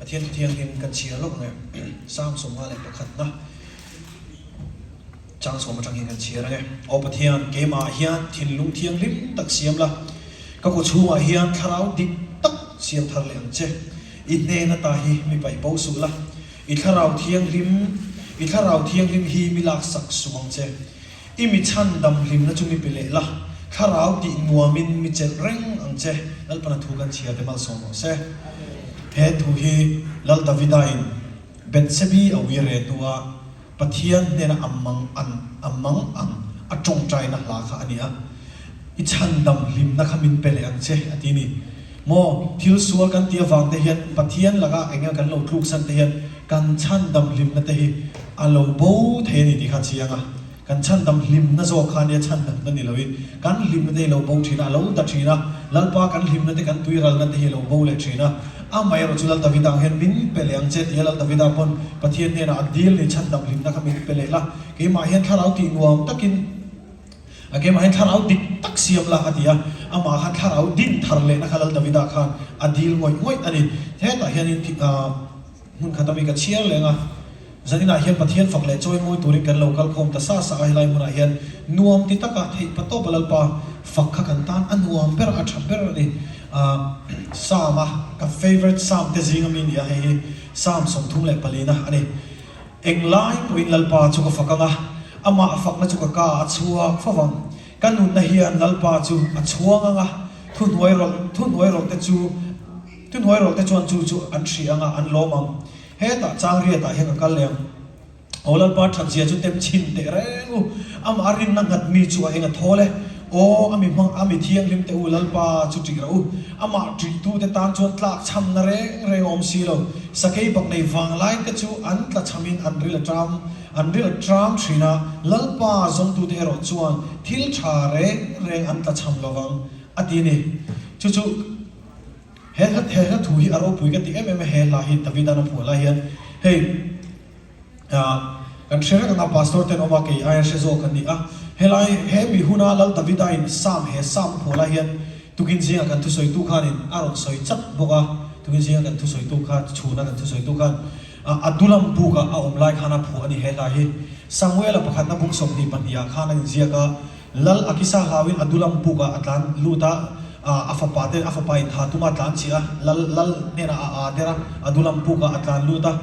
Pathian Thu Thianghlim kan chhiar lawk ang e. Psalm 51na chang sawm atang hian kan chhiar ang e. Aw Pathian, keimahah hian thinlung thianghlim tak siam la, ka kaw chhungah hian thlarau dik tak siam thar leh ang che. I hnen ata hi mi paih bo suh la, i thlarau thianghlim, i thlarau thianghlim hi mi laksak suh ang che. I mi chhan dam hlimna chu mi pe leh la, thlarau tih nuamin mi chelh reng ang che. Lalpana thu kan chhiar te malsawm rawh se. He thu hi Lal Davida in Bethsebi a ui re hnua Pathian hnena a mang an a mang ang a tawngtaina hla kha a ni a. I chhan dam hlimna kha min pe leh ang che a ti ni. Maw, thil sual kan tih avang te hian Pathian laka eng nge kan lo tluk san te hian kan chhandam hlimna te hi a lo bo thei a ni tih kha a chiang a. Kan chhandam hlimna zawk kha nia chhandamna ni loin kan hlimna te hi lo bo thin a, a lo da thin a, Lalpa kan hlimna te kan tuiralna te hi a lo bo leh thin a. Amaherawh chu Lal Davida ang hian min pe leh ang che tia Lal Davida pawn Pathian hnenah a dil ni chhandam hlimna kha min pe leh la, keimah hian thlarau tih nuam takin, A keimah hian thlarau dik tak siam la a ti a, amah khan thlarau din thar lehna kha Lal Davida khan a dil ngawih ngawih a ni. Hetah hianin hmun khat ami ka chhiar leng a, zaninah hian Pathian fak leh chawi mawi turin kan lo kal khawm ta sa sa a, helai hmunah hian nuam ti taka theih pa tawpa Lalpa fak kha kan tan a nuam ber a tha ber a ni. Psalm a ka favourite Psalm te zing ami ni a, hei hi Psalm 34 na a ni. Englai pawhin Lalpa chu ka fak ang a, amah fakna chu ka ka a chhuak fo vang. Ka nunna hian Lalpa chu a chhuang ang a, thuhnuai rawlh thuhnuai rawlhte chu thuhnuai rawlhte chuan chu chu an hria ang a, an lawm ang. Hetah chang riatah hian ka kal leh ang. Aw Lalpa thatzia chu tem chhin teh reng u, amah rinna nghat mi chu a eng a thawl e. Aw, a mi hmang, a mi thianghlim teh u, Lalpa chu ṭih rawh u. Amah ṭihtute tan chuan tlak chhamna reng reng a awm si lo. Sakei bak nei vanglai te chu an tla chhamin an ril a ṭam, an ril a ṭam ṭhin a, Lalpa zawngtute erawh chuan thil ṭha reng reng an tla chham lo vang, a ti a ni. Chu chu he hla, he hla thu hi a ropui ka ti em em a, he hla hi Davida'n a phuah lai hian hei, Kan hre vek anga Pastor ten awm a, kei aia hre zawk an ni a. Helai he mi huna Lal Davida in Psalm he Psalm a phuah lai hian tukin zinga kan thusawitu khanin a rawn sawi chat bawk a, tukin zinga kan thusawitu kha chhuna kan thusawitu khan Adulam buk ah a awm lai khan a phuah a ni he hla hi. Samuela pakhatna bung 22 ah khan a inziak a, Lal Akisa hlauin Adulam buk ah a tlan lut a, a fapa ten a fapa in tha tuma tlan chih a, Lal Lal hnenah a aa der a, Adulam buk ah a tlan lut a.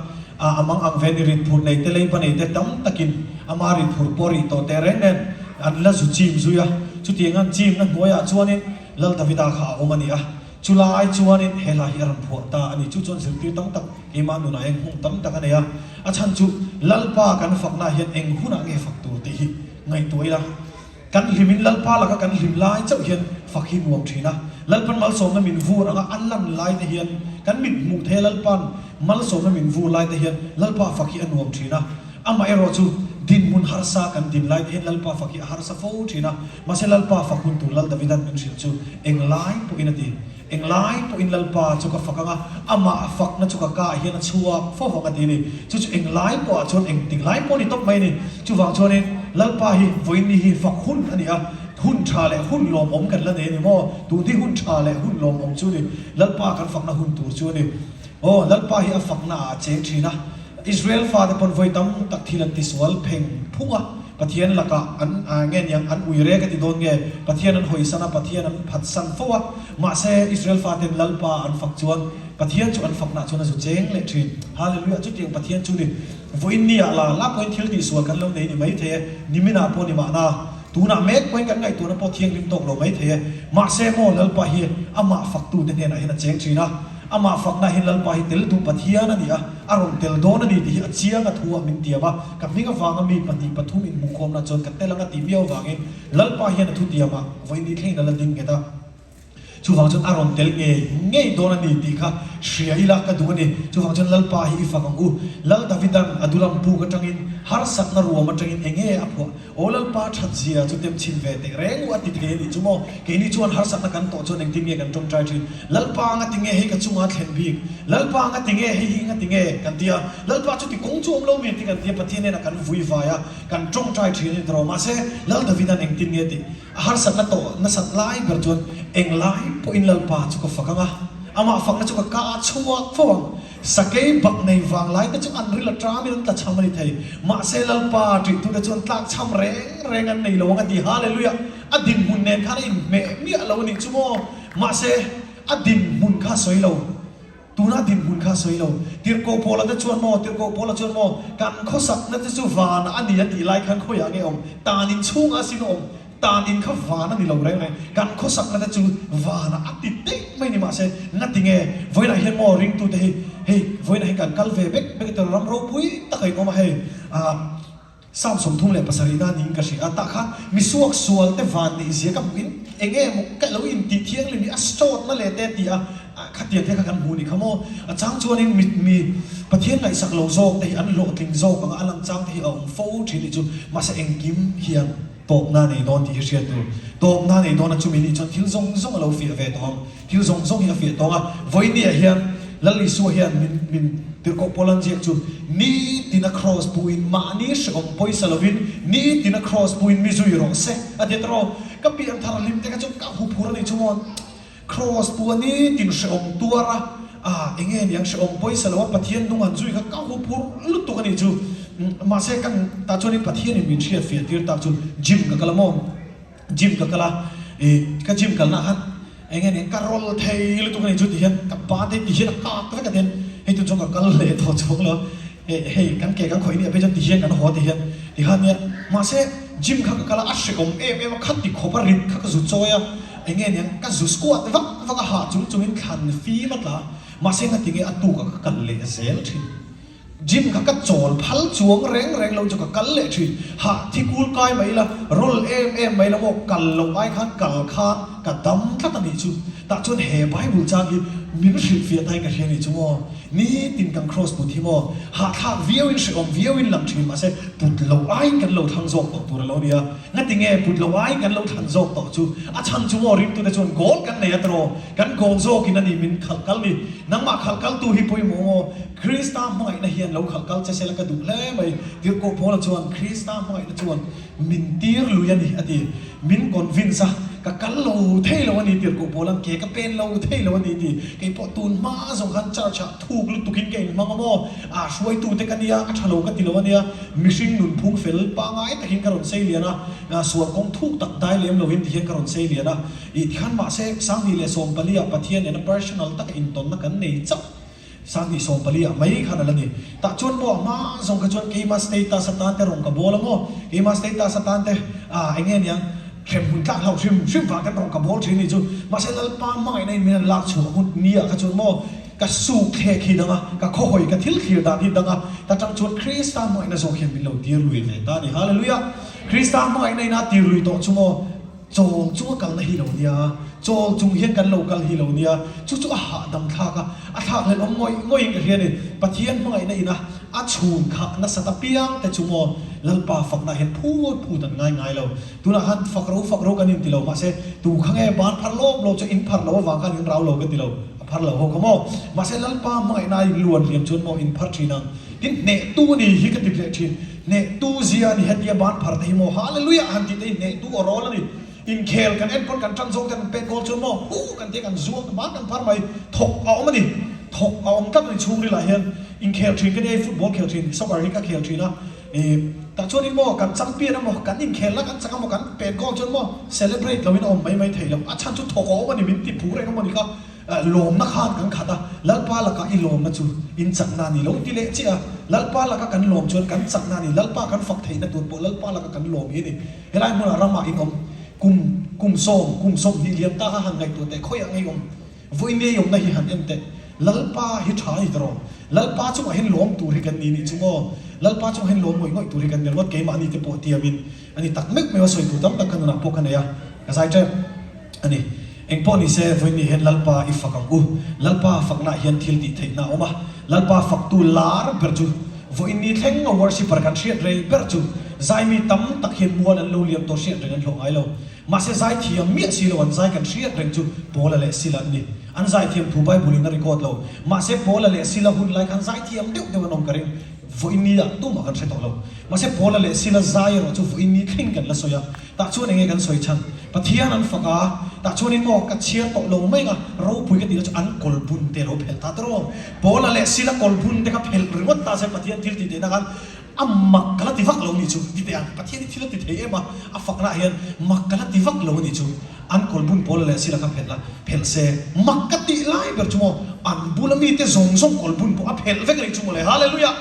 A mang ang ve ni rit phur nei te leiba nei te tam takin ama rit phur pawh rih tawh teh reng nen an la zu chim zui a. Chutiang an chimna hnuaiah chuanin Lal Davida kha a awm a ni a. Chulai chuanin he hla hi a rawn phuah ta a ni. Chu chuan zirtir tam tak keimah nunah eng hmung tam tak a nei a. A chhan chu Lalpa kan faknaah hian eng hunah nge fak tur tih hi ngaihtuah ila. Kan hlimin Lalpa laka kan hlim lai chauh hian fak hi nuam thin a. Lalpan malsawmna min vur anga a lan lai te hian kan mit hmuh thei a Lalpan malsawmna min vur lai te hian Lalpa fak hi a nuam thin a. Amaherawh chu dinhmun harsa kan din lai te hian Lalpa fak hi a harsa fo thin a. Mahse Lalpa fak hun tur Lal Davidan min hrilh chu englai pawhin a ti. Englai pawhin Lalpa chu ka fak ang a, amah fakna chu ka kah hian a chhuak fo vang a ti a ni. Chu chu englai pawhah chuan engtik lai pawh a ni tawp mai a ni. Chuvang chuanin Lalpa hi vawiinni hi fak hun a ni a, hun tha leh hun lawmawm kan la nei a ni maw? Tun hi hun tha leh hun lawmawm chu a ni. Lalpa kan fakna hun tur chu a ni. Aw, Lalpa hi a faknaah a cheng thin a. Israel fate pawn vawi tam tak thil an tisual pheng phung a, Pathian lakah an nge niang an ui rek a ti dawn nge, Pathian an hawisan a, Pathian an phatsan fo a, mahse Israel faten Lalpa an fak chuan Pathian chu an faknah chuan a zu cheng leh thin. Hallelujah! Chutiang Pathian chu ni. Vawiin ni ah la la pawhin thil tihsual kan lo nei ni mai thei e, niminah pawh ni mahna, tunah mek pawhin kan ngaihtuahna pawh thianghlim tawk lo mai thei e, mahse maw Lalpa hi amah faktute hnenah hian a cheng thin a, Amah fakna hi Lalpa hi tel duh Pathian a ni a, a rawn tel dawn a ni tih hi a chiang a thu ah min tiam a, ka hming avanga mi pahnih pathum inhmuhkhawmna chuan ka tel ang a tih miau avangin Lalpa hian a thu tiam ah vawiin thlengin a la ding nghet a. Chuvang chuan a rawn tel ngei ngei dawn a ni tih kha hria ila ka duh a ni. Chuvang chuan Lalpa hi i fak ang u. Lal Davidan Adulam buk atangin harsatna ruam atangin enge a phuah? Aw Lalpa that zia chu tem chhin ve teh reng u a ti thei a nih chu maw? Keini chuan harsatna kan tawh chuan engtin nge kan tawngtai thin? Lalpa nga ti nge hei ka chunga thlen bik? Lalpa nga ti nge hei hi nga ti nge kan ti a? Lalpa chu ti kawng chu awm lo mi ti kan ti a, Pathian hnenah kan vui vai a, kan tawngtai thin a ni tawh. Mahse, Lal Davida'n engtin nge tih a harsatna tawh nasat lai ber chuan englai pawhin Lalpa chu ka fak ang a. Amah fakna chu ka ka a chhuak fo ang. Sakei bak nei vang lai te chu an ril a ṭamin an tlachham a ni thei. Mahse Lalpa ṭihtute chuan tlakchham reng reng an nei lo ang a ti. Hallelujah! A dinhmun nen khan a inhmeh miah lo a nih chu maw? Mahse a dinhmun kha a sawi lo. Tuna dinhmun kha a sawi lo. Tirhkoh Paula te chuan maw, Tirhkoh Paula chuan maw, kan khawsakna te chu vanah a ni a tih lai khan khawiah nge awm? Tan inchhungah asin a awm. Tan in kha van a ni lo reng reng. Kan khawsakna te chu vanah a ti daih mai ni mahse, ngati nge vawiinah hian maw ringtute hi hei vawiinah hian kan kal ve bek bek a rawh ram ropui taka in awm a hei ah Psalm 37 na niin ka hria a tah khan misuak sual te van neih zia ka hmuh in eng nge maw ka lo in tih thianghlim hi a sawt na leh te a ti a khatiang te kha kan hmu ni kha maw a chang chuanin mi mi Pathian ngaihsak lo zawk te hi an hlawhtling zawk ang a a lang chang te hi a awm fo thin ni chu mahse engkim hian Tawpna nei dawn tih hi hriat tur. Tawpna nei dawn a chumi nih chuan thil zawng zawng a lo fiah ve tawh ang. Thil zawng zawng hi a fiah tawng a. Vawinia hian Lal Isua hian min min tirhkoh pawl an ziak chu nitin a kraws puin mahni hrehawm pawisa lovin nitin a kraws puin mi zui rawh se a ti a tawh. Ka pian thar hlim te kha chu ka huphur a nih chu maw. Kraws pu a nitin hrehawm tuar a, ah enge niang hrehawm pawisa lo a Pathian hnung han zui kha ka huphur lutuk a nih chu. Mahse kan tah chuanin Pathianin min hriat fiah tir tak chu gym ka kal a maw? Gym ka kal a, ih ka gym kalna ah khan enge niang ka rawl thei lutuk a nih chu ti hian ka ban te hi ti hian a kak vek a tian hei tun chuan ka kal leh thaw chhuak lo a, hei kan ke kan khawih nia phei chuan ti hian kan haw ti hian ti khan nia mahse gym kha ka kal a, a hrehawm em em a khat ti khawp a rit kha ka zu chawi a. Eng nge niang, ka zu squat vak vak a hah chung chungin thlan fim a tla, mahse ngati nge a tuk a ka kal leh zel thin. Gym kha ka chawl phal chuang reng reng lo chu ka kal leh thin, hah thi kul kai mai ila, roll em em mai la maw, kal loh ai khan kal khan ka dam tlat a nih chu. Tah chuan he Bible chang hi min hrilhfiah ta in ka hria nih chu maw. Nitin kan cross put hi maw, hahthlak viau in hrehawm viau in lang thin mahse put loh aiin kan lo thlang zawk tawh tur a lo nia. Ngati nge put loh aiin kan lo thlan zawk tawh chu? A chhan chu maw ringtute chuan goal kan nei a tawh, kan goal zawkin a ni min khalh kal ni. Nangmah khalh kaltu hi pawimawh maw? Krista hmangaihna hian lo khalh kal che sela ka duh hle mai. Tirhkoh Paula chuan Krista hmangaihna chuan min tir lui a ni a ti. Min convince a, ka kal lo thei lo a ni tirhkoh Paula'n ke ka pen lo thei lo a ni ti. Kei pawh tun hma zawng khan church ah thuk lutukin ka inhmang a maw? Ah hruaitute ka nia, a tha lo ka ti lo a nia. Mihring nunphung fel pangai takin ka rawn sei lian a, sual kawng thuk tak dai lem lovin ti hian ka rawn sei lian a. Ih tikhan mahse 2014 ah Pathian nena personal taka intawnna kan nei chauh 2014 ah mai khan a la ni. Tah chuan maw a hma zawng kha chuan keima status atan te rawn ka bawl a maw, keima status atan te ah eng nge niang hrem hun tlak hlau hrim hrim vang khan rawn ka bawl thin a nih chu. Mahse Lalpa hmangaihna in min han lak chhuah hun ni ah kha chuan maw Ka suk thlek hi dang a, ka khawhawi ka thil thlir dan hi dang a, ta tang chuan Krista hmangaihna zawk hian min lo tir lui ve ta a ni. Hallelujah! Krista hmangaihna in a tir lui tawh chu maw? Chawl chunga kalna hi lo nia, chawl chung hian kan lo kal hi lo nia, chu chu a hahdam thlak a, a thlak hlelh awm ngawih ngawih in ka hria a ni. Pathian hmangaihna in a a chhun khah nasat apiang te chu maw Lalpa fakna hian phut phut an ngai ngai lo. Tunah khan fak ro fak ro kan inti lo, mahse tu kha nge ban phar lawp lawp chu in phar lo avang khan in rau lo ka ti lo. A phar lo ho kha maw? Mahse Lalpa hmangaihna a inluan liam chuan maw in phar thin ang? Tin hnehtu a ni hi ka ti leh thin. Hnehtu zia a ni hetia ban phar te hi maw Hallelujah han tih te hi hnehtu aw rawl a ni. Inkhel kan en pawn kan tan zawng te kan pek goal chuan maw hu kan tia kan zuang ta ban kan phar mai. Thawk a awm a ni. Thawk a awm tlat a ni chhungril ah hian. Inkhel thin ka nia i football khel thin, soccer hi ka khel thin a. Ih tah chuanin maw kan champion emaw kan inkhel a kan chak emaw kan pet goal chuan maw celebrate loin a awm mai mai thei lo. A chhan chu thawk a awm a ni min ti phur eng emaw ni kha lawmna khan kan khat a, Lalpa laka i lawmna chu in chakna a ni lo ti leh chiah a, Lalpa laka kan lawm chuan kan chakna a ni, Lalpa kan fak theihna tur pawh Lalpa laka kan lawm hi a ni. Helai hmunah ramah in awm kum kum sawm kum 20 liam ta kha han ngaihtuah teh khawiah ngei awm. Vawi ngei awmna hi han en teh. Lalpa hi tha a ni ta rawh. Lalpa chungah hian lawm tur hi kan ni nih chu maw? Lalpa chungah hian lawm ngawih ngawih tur hi kan ni ringawt. Keimahni te pawh tiamin a ni tak meuh meuh a, sawi tur tam tak ka nunah pawh ka nei a, ka zai tep a ni. Eng pawh ni se, vawiin hian Lalpa i fak ang u. Lalpa faknaah hian thil tih theihna a awm a. Lalpa faktu lar ber chu vawiin ni thleng a worshipper kan hriat rei ber chu zaimi tam tak hian mual an lo liam tawh hriat reng an hlawh ngai lo. Mahse zaithiam miah si lo an zai kan hriat reng chu Paula leh Sila an ni. An zaithiam thu Bible in a record lo. Mahse Paula leh Sila hun lai khan zaithiam deuh deuh an awm ka ring. Vawiin ni ah tumah kan hre tawh lo. Mahse Paula leh Sila zai erawh chu vawiin ni thleng kan la sawi a. Tah chuan enge kan sawi chhan? Pathian an fak a, tah chuanin maw ka chhiar tawh lo mai ang a, ropui ka tih loh chu an kawlbun te lo phelh ta tawh. Paula leh Sila kawlbun te kha phelh ringawt ta se Pathian thil tih theihna khan a mak ka la ti vak lo nih chu ti teh ang. Pathian hi thil a ti thei em a, a faknaah hian mak ka la ti vak lo nih chu. An kawlbun Paula leh Sila kha phelh a, phelh se mak ka tih lai ber chu maw an bula mite zawng zawng kawlbun pawh a phelh vek rih chu mawle. Hallelujah!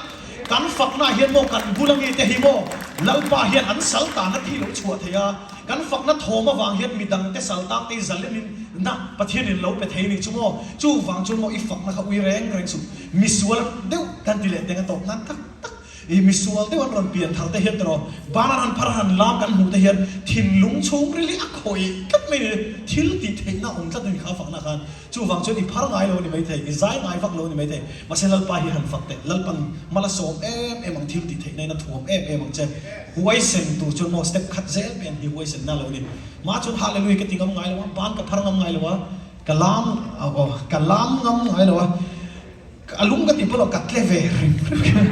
Kan faknaah hian maw kan bula mite hi maw Lalpa hian an sal tana thi lo chhuah thei a, kan fakna thawm avang hian midangte sal tak te hi zalemin na Pathianin lo pe thei nih chu maw? Chuvang chuan maw i fakna kha ui reng reng suh. Misual deuh kan ti leh teng a tawp nan tak tak i misual deuh an rawn pian thar te hian tiraw ban an han phar han lam kan hmuh te hian thinlung chhungril hi a khawih tlat mai ni thil tih theihna a awm tlat a ni kha fakna khan. Chuvang chuan i phar ngai lo a ni maithei, i zai ngai vak lo a ni maithei. Mahse Lalpa hi han fak teh, Lalpan mal a sawm em em ang, thil tih theihna in a thuam em em ang che. Huaisen tur chuan maw step khat zel pen hi huaisenna lo ni. Mah chuan Hallelujah ka ti ngam ngai lo a, ban ka phar ngam ngai lo a, ka lam aw ka lam ngam ngai lo a, a lung ka ti pawh lo ka tle ve rim rim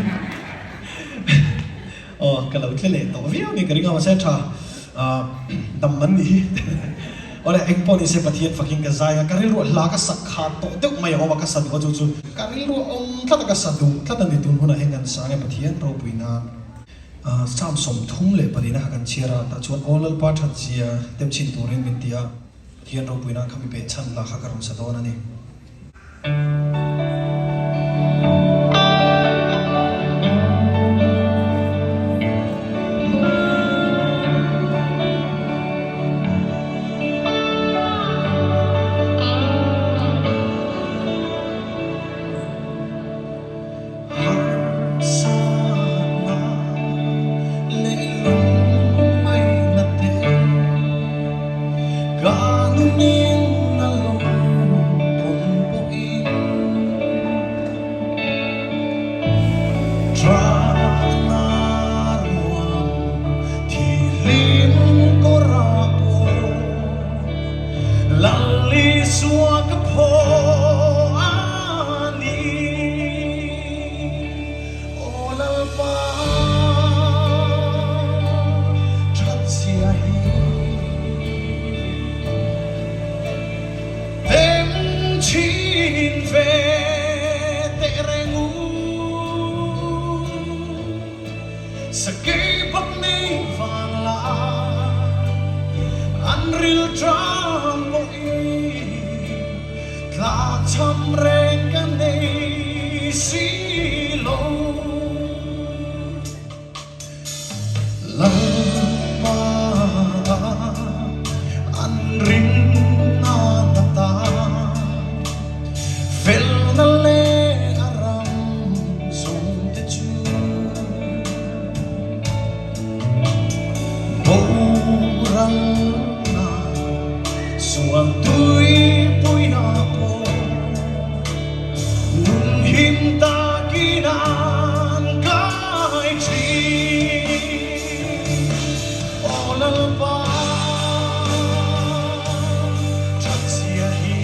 aw ka lo tle leh tawh viau ni ka ring a mahse tha dam man nih hi awle eng pawh ni se Pathian fakin ka zai a ka rilru hla ka sak khat tawh deuh mai a awm a ka sa duh a chu chu ka rilru a awm tlat a ka sa duh tlat a ni tun hunah hian kan sang e Pathian ropui nan Psalm 34 na kha kan chhiar a tah chuan Aw Lalpa that zia tem chhin turin min ti a Pathian ropui nan kha mi behchhan hla kha ka rawn sa dawn a ni. Harsatna leh lungngaihna te ka nunin a lo tawn pawhin Ṭahna ruam thihlim kawrah pawh Lal Isua ka phaw a ni. Aw Lalpa, thatchhia hi dem thin ve teh reng u. Sakei bawk nei vang la an ril tang pawhin tlachham reng ka nei si lo. Lalpa an ring na na ta felna leh a ram zawng te chu. Boralna sual tuipuina pawh nun him takin an kai thin. Aw Lalpa, thatchhia hi.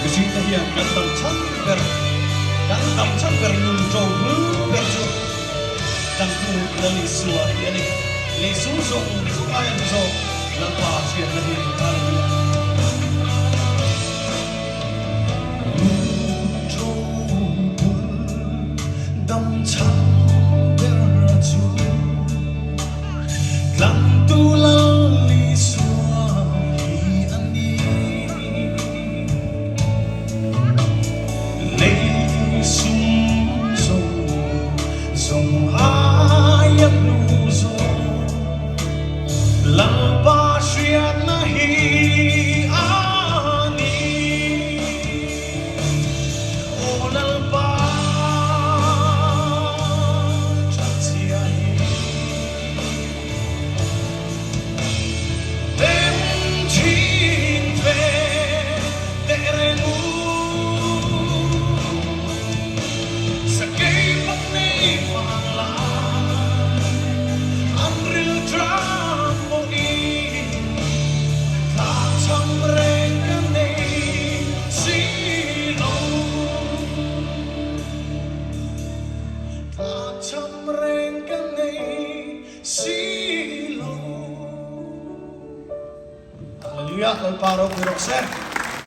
Mihringte hian kan dam chhan ber, kan dam chhan ber nun ṭo hlu ber chu kan Pu Lal Isua hi a ni. Lei sum zawng zawng aia hlu zawk Lalpa hriatna hi Hallelujah. Nun ṭo bul dam chhan ber chu Tlantu Lal Isua hi a ni. Lei sum zawng zawng aia hlu zawk Lalpa hriatna hi. Si lo. Hallelujah, Lalpa ropui rawh se.